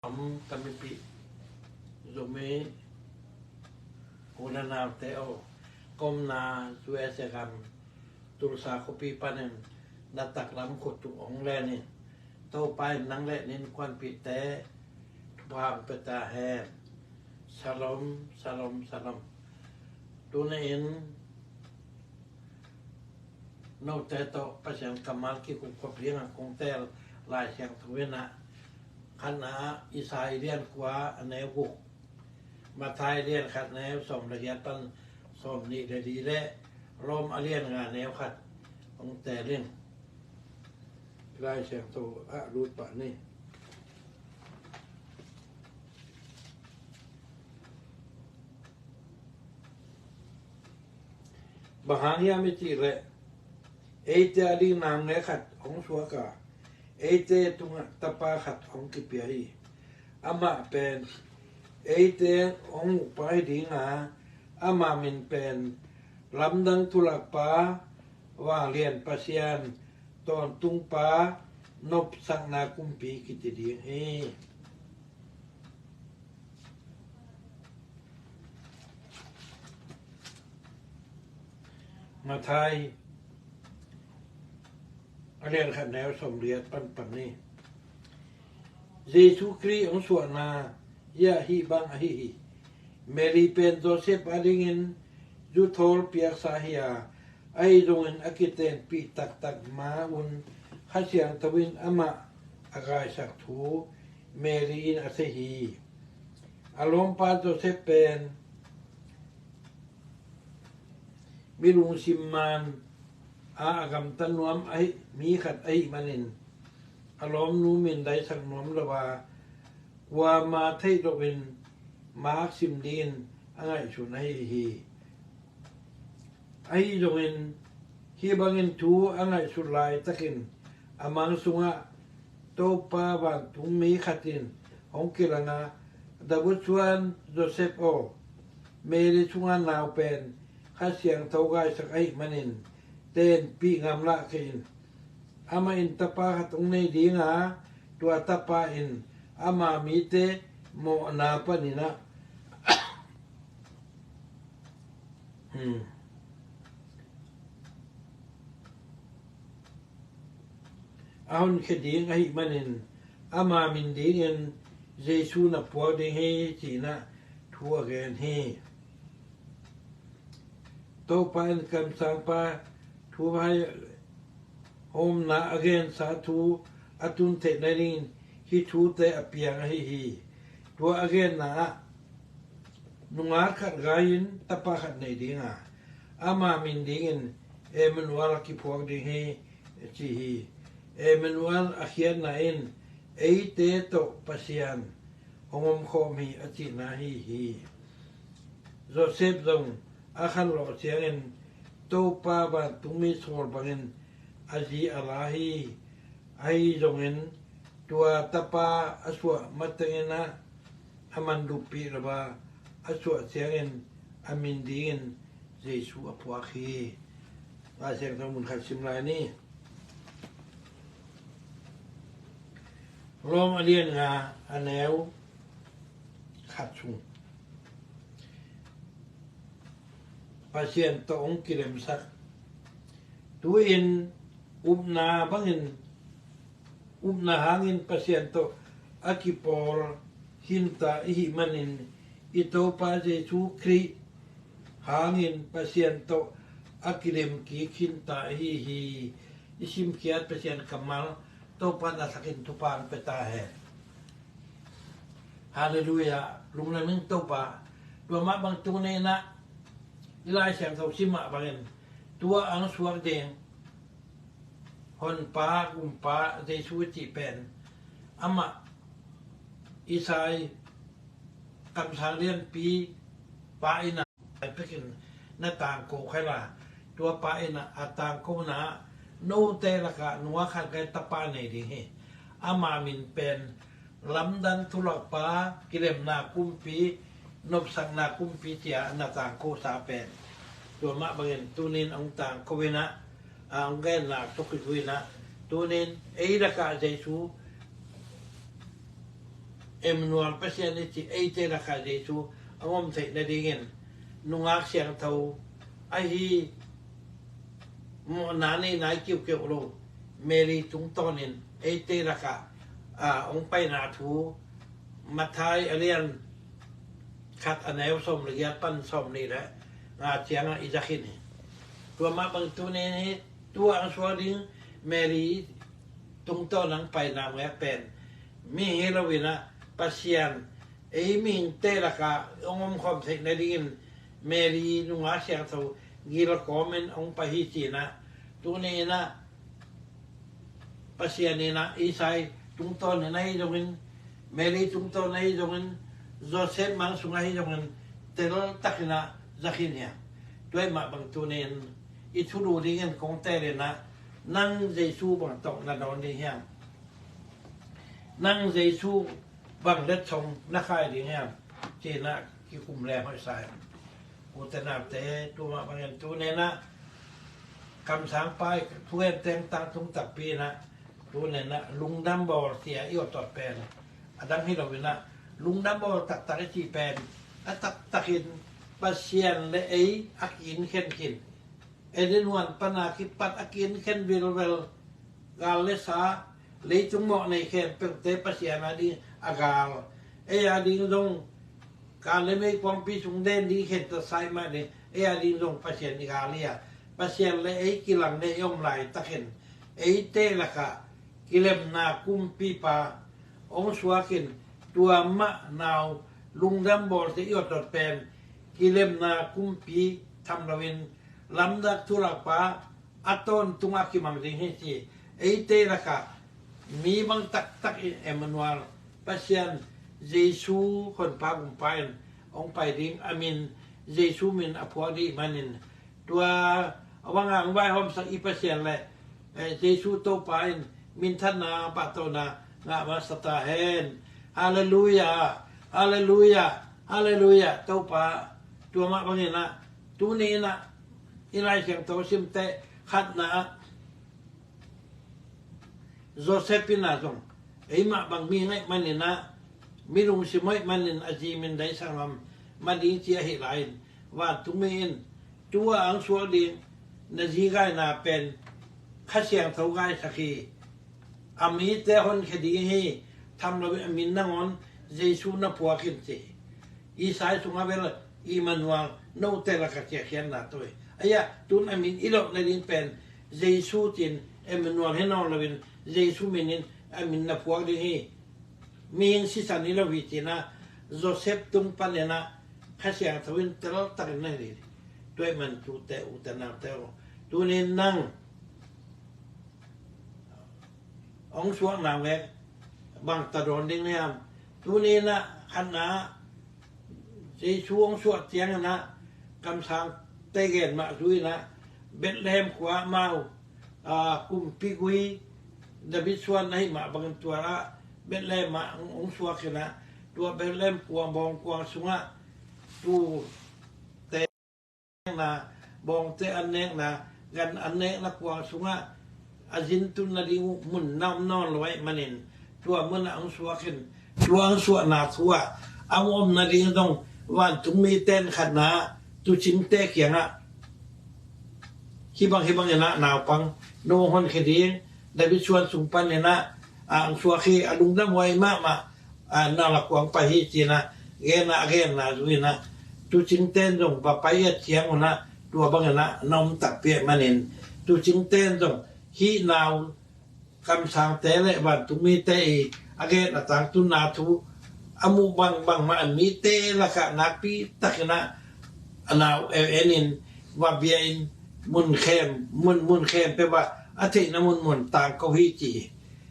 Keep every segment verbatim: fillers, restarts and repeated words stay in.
Om ka mipih Zomi u le naute aw, ka omna U S A gam Tulsa khuapi panin na taklam khut tung hong len in, Topa in nang le na innkuanpihte thupha hong pia ta hen. Shalom, shalom, shalom. Tuni in note tawh Pasian kammal kikupkop dingin kong teel Lai Siangtho in ah, khatna ah Isai lian kua a neu guk, Matthai lian khat neu sawm le giat pan sawm nih le li le Rom a lian nga neu khat kong teel in. Lai Siangtho ah lut pah ni. Bang hang hiam i cih leh, eite a ding nang le khat hong suak a, eite tungah tapa khat hong kipia hi. Amah pen eite hong ukpa hi ding a, ama min pen Lamdang Thulakpa, Vanglian Pasian, Tawntungpa, Nopsakna Kumpi kiti ding hi. Matthai a lian khat neu sawm le giat pan pan ni. Jesu Khrih hong suahna hi a, hih bang ahi hi. Mary pen Joseph a dingin zuthawl piaksa hi a, ahi zongin a kitenpih taktak ma un Kha Siangtho in amah a gaisak thu Mary in a thei hi. A lawmpa Joseph pen mi lungsim man a, a gamta nuam ahi, mi khat ahih manin a lawmnu mindaisak nuam lo a, kuama theih lohin mak sim dingin a ngaihsun ahi hi. Ahi zongin hih bangin thu a ngaihsut laitakin a mang sungah Topa vantungmi khat in hong kilang a, David suan Joseph aw, Mary sunga nau pen Kha Siangtho gaisak ahih manin tenpih ngamlah kei in. Amah in tapa khat hong nei ding a, tua tapa in ama mite mawhna panin ah, hmm, a honkhia ding ahih manin ama min dingin Jesu na puak ding hi, ci-in ah thu a gen hi. Topa in kamsangpa thu hai hawmna a gensa thu a tun theih nadingin hih thute a piang ahi hi. Tua a genna ah, nungak khat gai in tapa khat nei ding a, ama min dingin Emmanuel a kiphuak ding hi, ci hi. Emmanuel a khiatna in eite tawh Pasian hong omkhawm hi a cihna ahi hi. Joseph zong a khanlawh ciangin Topa vantungmi sawl bangin a zi a la hi. Ahi zongin tua tapa a suah matengin ah a man duppih lo a, a suah ciangin a min dingin Jesu a phuak hi. Lai Siangtho mun khat sim lai ni. Rom a lian nga a neu khat sung. Pasian tawh hong kilemsak. Tu-in upna bangin, upna hangin Pasian tawh a kipawl khinta i hih manin i Topa Jesu Khrih hangin Pasian tawh a kilem kik khinta ihi hi. I simkhiat Pasian kammal Topa na thakin thupha hong pia ta hen. Halleluiah. Lungdam ing Topa. Tua mah bang tuni in ah i Lai Siangtho sim mah bangin tua ang suak ding Honpa, Kumpa Jesu cih pen amah Isai kamsang lianpi pa in ah pekin na tangko kha la, tua pa in ah a tangkona note lakah nungak khat gai tapa nei ding hi. Ama min pen Lamdang Thulakpa, Kilemna Kumpi, Nopsakna Kumpi cia na tangkosa pen. Tua mah bangin tunin hong tangko in ah, a hong genna tawh kizui in ah, tunin ei lakah Jesu Emmanuel Pasian i cih eite lakah Jesu a om theih nadingin nungak siangtho ahi mawhna nei nai kiukeu lo Mary tungtawnin eite lakah a hong paina thu Matthai a lian khat a neu sawm le giat pan sawm nih le nga ciangah i za khin hi. Tua mah bang tuni hi, tua ang suak ding Mary tungtawn ang paina ngek pen mi hi lo inah Pasian ei mihingte lakah hong omkhawm theih nadingin Mary nungak siangtho gil kawmin hong pai hi cinah tuni inah Pasian inah Isai tungtawn in ahi zongin Mary tungtawn ahi zongin Joseph mang sung ahi zongin teltakinah za khin hiam? Tuai mah bang tunin i thulu dingin kong telinah nang Jesu bang tawh na dawn ding hiam? Nang Jesu bang letsong na khai ding hiam? Cinah kikum leng hoih sa hiam? Ute naute, tua mah bangin tunenah kamsangpa i thu en teng tangtung takpi inah tunenah lungdam bawl cia i awtawt pen a dang hi lo inah lungdam bawl taktak i cih pen a taktakin Pasian le ei a kiin khen khin. Eden huan pana kipat a kiin khen vilvel. Gal le sa, leitung mawh nei khempeuhte Pasian a ding a gal. Ei a ding zong gal le meikuangpi sung den ding khen tatsai mah ding. Ei a ding zong Pasian i gal hi a, Pasian le ei kilang le i om laitakin eite lakah kilemna kumpipa hong suakin tua mah nau lungdam bawlte i awtawt pen kilemna kumpi tham loin lamdang thulakpa a tawntung a kimang ding hi ci. Eite lakah mi bang taktak in Emmanuel, Pasian Jesu honpa gumpa in hong pai ding a min, Jesu min a phuak dih manin tua a banga hong vaihawmsak i Pasian le eh, Jesu Topa in minthanna pahtona ngah masa ta hen. Halleluia, halleluia, halleluia. Topa tua mah banginah tuni inah i Lai Siangtho simte khatna ah Joseph inah zong eimah bang mi ngaih maninah mi lungsim hoih manin a zi min daisak lam mading ci ahi lai-in vantungmi in tua ang suak ding na zi gaina pen Kha Siangtho gaisak hi. A mite honkhia ding hi. Tham loin a min nangawn Jesu na phuak in ci hi. Isai sungah bel Immanuel, note lakah ciahkhiatna tawh hi. Aia tun a min i loh nading pen Jesu cin Emmanuel hi nawn loin Jesu minin a min na phuak ding hi. Mihing sisan hi lo hi cinah Joseph tung paninah Kha Siangtho in teltakin na hi. Tuai man tute ute naute aw, tunin nang hong suakna vek bang ta dawn ding na hiam? Tuninah khatna Jesu hong suah cianginah kamsang tei gen mah zuinah Bethlehem khua mau a, kumpi gui David suan na hih mah bangin tualah Bethlehem ah hong suak hinah tua Bethlehem kuang bawng kuang sungah tu na bawngte an nekna gan an nekna kuang sungah a zintun nading uh mun na om nawn lo ahih manin tua munah hong suak hin tua hong suahna thu ah a hong om nading zong vantungmi ten khatna tuucingte kiangah hih bang hih bang inah naupang no hong honkhia ding David suan sung paninah a hong suak hi a lungdam huai mahmah a, na la kuang pai hi cinah genna a genna zu inah tuucingten zong va pai et ciang unah tua banginah na om takpi ahih manin tuucingten zong hih nau kamsangte le vantungmite i a gen a tangtunna thu a muh bangbang mah an mite lakah nakpi takinah a nau enin va bia in munkhem mun munkhem peuh ah a theihna munmun tangko hi ci hi.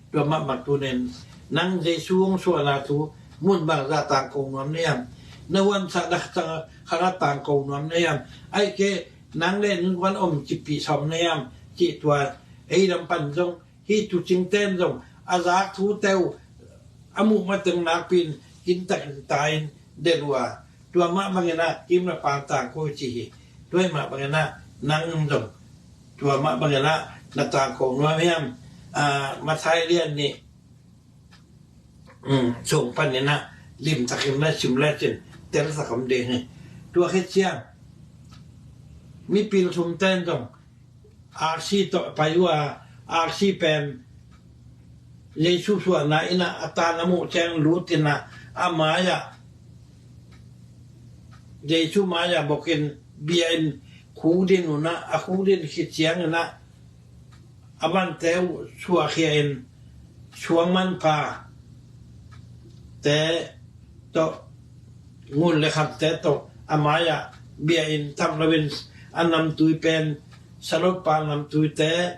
Tua mahmah tunin nang Jesu hong suahna thu mun bangzah tangko nuam na hiam? Na huansa na khangah tangko nuam na hiam? Ahih kei nang le nungkuan om kipih sawm na hiam? Cih tua ei lam pan zong hih tuucingten zong a zak thute uh a muh mateng nakpi in kintakin ta in delh uh a tua mah banginah kim na pang tangko ci hi. Tuai mah banginah nang zong tua mah banginah na tangko nuam hiam? A, Matthai lian nih um, sung panin ah limtakin na sim lecin telsak om ding hi. Tua khit ciang mipil thum ten zong aksi tawh pai uh a, aksi pen Jesu suahna in ah a tan a muh ciang lut in ah a mai-ah Jesu mai-ah bokin bia in khukdin un ah, a khukdin khit ciangin ah a vante uh suahkhia in suang manpha te tawh, ngun le khamte tawh a mai-ah bia in tham loin a namtui pen Salot pa namtuite,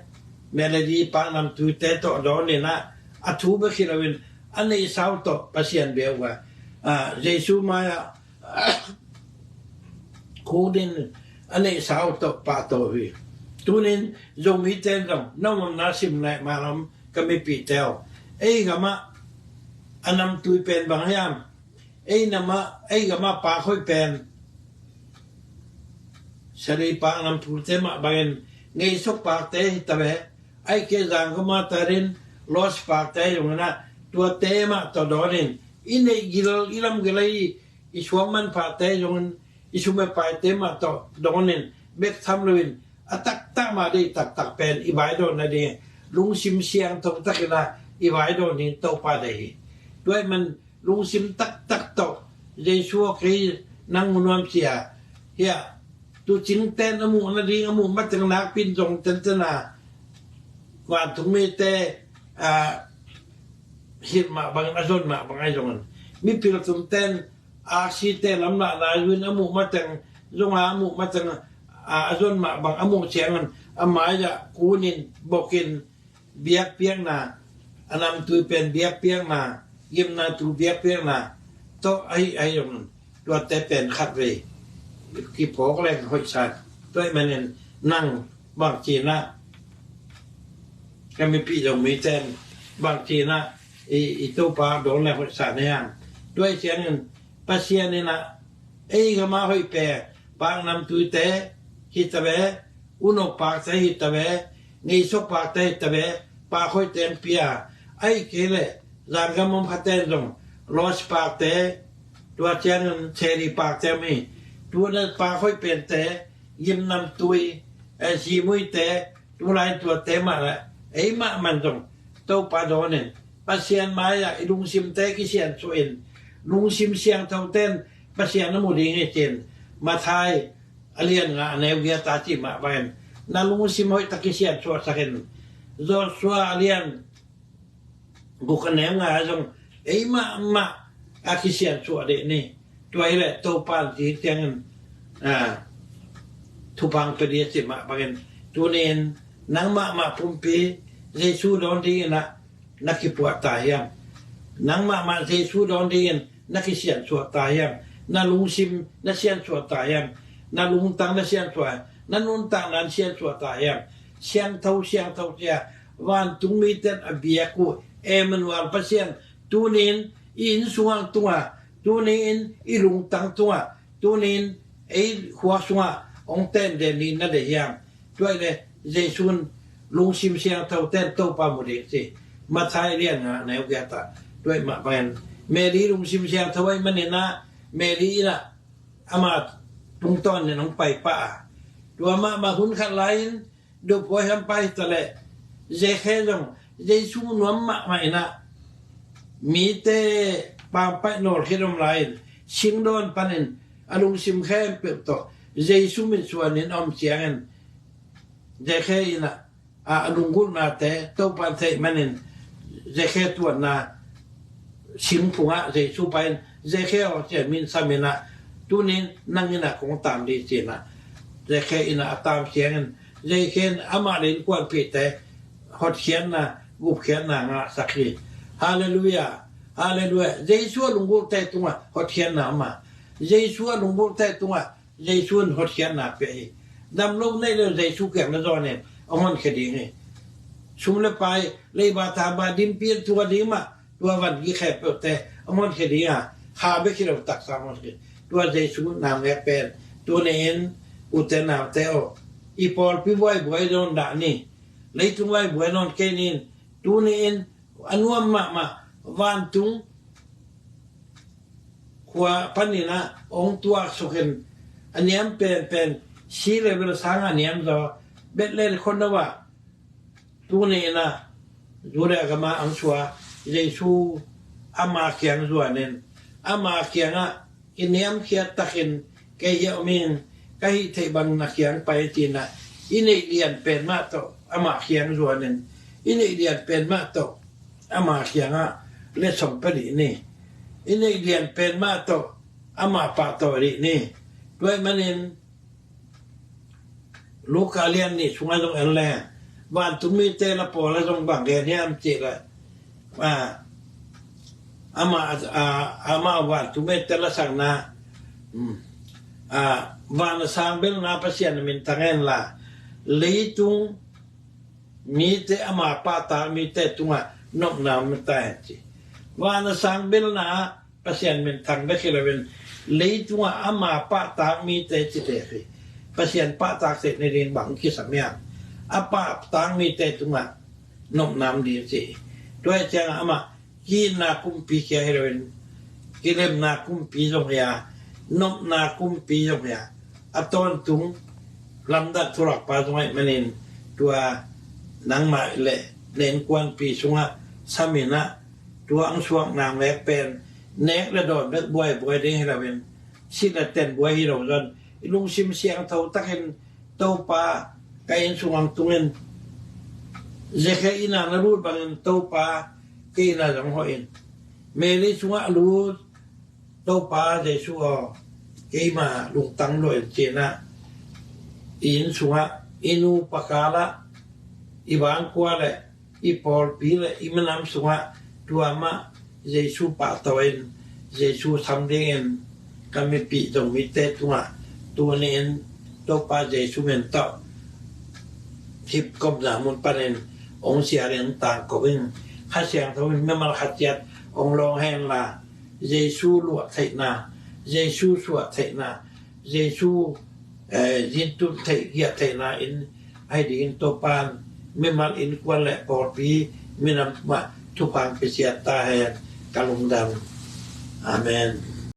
Melody pa namtuite tawh dawn in ah a thu bek hi loin a neihsa uh tawh Pasian bia uh a, ah, Jesu mai-ah khukdin a neihsa uh tawh pahtawi uh hi. Tunin Zomite in zong na omna sim leh malam ka mipihte aw, ei gamah a namtui pen bang hiam? Ei namah, ei gamah pak hoih pen Sari pak namtuite mah bangin Ngeisok pakte hi ta ve. Ahih kei leh Zangkama tarin Los pakte zongin ah tuate mah tawh dawnin i neih gil, i lam gil ahi i suang manphate zongin, i sum le paite mah tawh dawnin bek tham loin a taktak mah deih taktak pen i vaidawn nading, lungsim siangtho takin ah i vaidawn ding Topa deih hi. Tua ahih man lungsim taktak tawh Jesu aw, kei nang mu nuam sia. Hiah tuucingten a muh nading, a muh mateng nakpi in zong tenten a, vantungmite, ah, hilh mah bangin, a zon mah bang ahi zongin, mipil thumten aksite lamlahna zui in a muh mateng, zong a muh mateng, ah, a zon mah bang a muh ciangin a mai-ah kunin bokin biakpiakna, a namtui pen biakpiakna, gimna tu biakpiakna tawh ahi, ahi zongin tuate pen khatvei kiphawk leng hoihsa. Tua ahih manin nang bangci in ah, ka mipih Zomite in bangci in ah i, i Topa dawn leng hoihsa na hiam? Tua ahih ciangin Pasian in ah ei gamah hoih pen pak namtuite hi ta ve, Unok pakte hi ta ve, Ngeisok pakte hi ta ve, pak hoihte hong pia. Ahih kei leh Zanggam om khaten zong Los pakte, tua ciangin Seri pakte om hi. Tua na pak hoih pente, gim namtui, eh, Zimuite, tulai tuate mah leh ei mahmah in zong Topa dawnin Pasian mai-ah i lungsimte kisiansuah in, lungsim siangthote in Pasian a mu ding hi ci-in Matthai a lian nga a neu giat ah a cih mah bangin na lungsim hoihtak kisiansuahsak in, Joshua a lian guk a neu nga ah zong ei mahmah a kisiansuah dih ni. Tua hi leh Topa in ci ciangin, ah, thupha hong pia ding a cih mah bangin tuni-in nang mahmah pumpi Jesu dawn dingin ah na kipuah ta hiam? Nang mahmah Jesu dawn dingin na kisiansuah ta hiam? Na lungsim na siansuah ta hiam? Na lungtang na siansuah, na nuntakna na siansuah ta hiam? Siangtho, siangtho cia vantung mite in a biak uh Emmanuel Pasian tuni-in i inn sungah tung a, tuni-in i lungtang tungah, tuni-in ei khua sungah hong tenden ding na deih hiam? Tua hi leh Jesu in lungsim siangthote in Topa mu ding ci. Matthai lian nga neu giat ah. Tua ahih mah bangin Mary lungsim siangtho ahih manin ah Mary in ah ama tungtawn in hong pai pah a, tua mahmah hun khat lai-in dophuai hampa hi ta leh Zakhe zong Jesu nuam mahmah in ah mite pampaih nawlkhit om lai-in singdawn panin a lungsim khempeuh tawh Jesu mitsuan in a om ciangin Zakhe in ah, a, a lunggulhnate Topa in theih manin Zakhe tuanna singphungah Jesu pai in, Zakhe aw, ci-in min sam in ah, tuni-in nang inn ah kong tam ding ci-in ah Zakhe inn ah a tam ciangin Zakhe in amah le innkuanpihte hotkhiatna, gupkhiatna ngahsak hi. Halleluiah. Halleluiah. Jesu a lunggulhte tungah hotkhiatna om a, Jesu a lunggulhte tungah Jesu in hotkhiatna pia hi. Damlo neih le uh Jesu kiang na zawn in hong honkhia ding hi. Sum le pai, leiba thaba, dinpi in tua ding mah, tua vangi khempeuhte hong honkhia ding a, kha bek hi lo taksa hong honkhia. Tua Jesu nang le pen, tuni-in ute naute aw, i pawlpi buaibuai dawn dah ni. Leitung buaibuai dawn kei ni. Tuni-in a nuam mahmah vantung khua panin ah hong tuaksuk in, a niam penpen, sea level sangah a niam zaw Bethlehem khuano ah tuni in ah Judea gamah hong suak Jesu ama kiang zuanin, ama kiangah, "Kiniamkhiat takin kei hiah om ing, ka hih theih bang na kiang pai," ci-in ah i neih lian pen mah tawh ama kiang zuanin, i neih lian pen mah tawh ama kiangah letsong pia dih ni. I neih lian pen mah tawh ama pahtawi dih ni. Tua ahih manin Luka lian nih sungah zong en leng, vantung mite la Paul a zong bang gen hiam cih leh, a, ama, a, ama vantung mite la sakna, um, a, van a sang belna Pasian a minthang hen la, leitung mite, ama pahtak mite tungah nopna om ta hen ci. Van a sang belna Pasian minthang bek hi loin, leitungah ama pahtak mite cite hi. Pasian pahtak theih nading bang kisam hiam? A pahtak mite tungah nopna om ding ci. Tua ahih ciangah amah ki-itna kumpi kia hi loin, kilemna kumpi zong hi a, nopna kumpi zong hi a, a tawntung lamdang thulakpa zong ahih manin, tua nangmah le na innkuanpih sungah samin ah, tua hong suakna nek pen nek le dawn bek buaibuai ding hi loin, sit le ten buai hi lo zong, i lungsim siangtho takin, "Topa, ka inn sungah hong tung in, Zakhia inn ah na lut bangin Topa, kei inn ah zong hawh in. Mary sungah lut, Topa Jesu aw, keima lungtang lua in," ci-in ah i inn sungah, i nupa kal ah, i vangkua le i pawlpi le i minam sungah tua mah Jesu pahtawi in, Jesu sam dingin ka mipih Zomite tungah tuni-in Topa Jesu min tawh hip komna mun panin hong sial in tangko in, Kha Siangtho in mimal khat ciat hong lawng hen la, Jesu luah theihna, Jesu suah theihna, Jesu, eh, zintun theih, giah theihna in ahi dingin Topa'n mimal, innkuan le pawlpi, minam mah thupha hong pia ciat ta hen. Ka lungdam. Amen.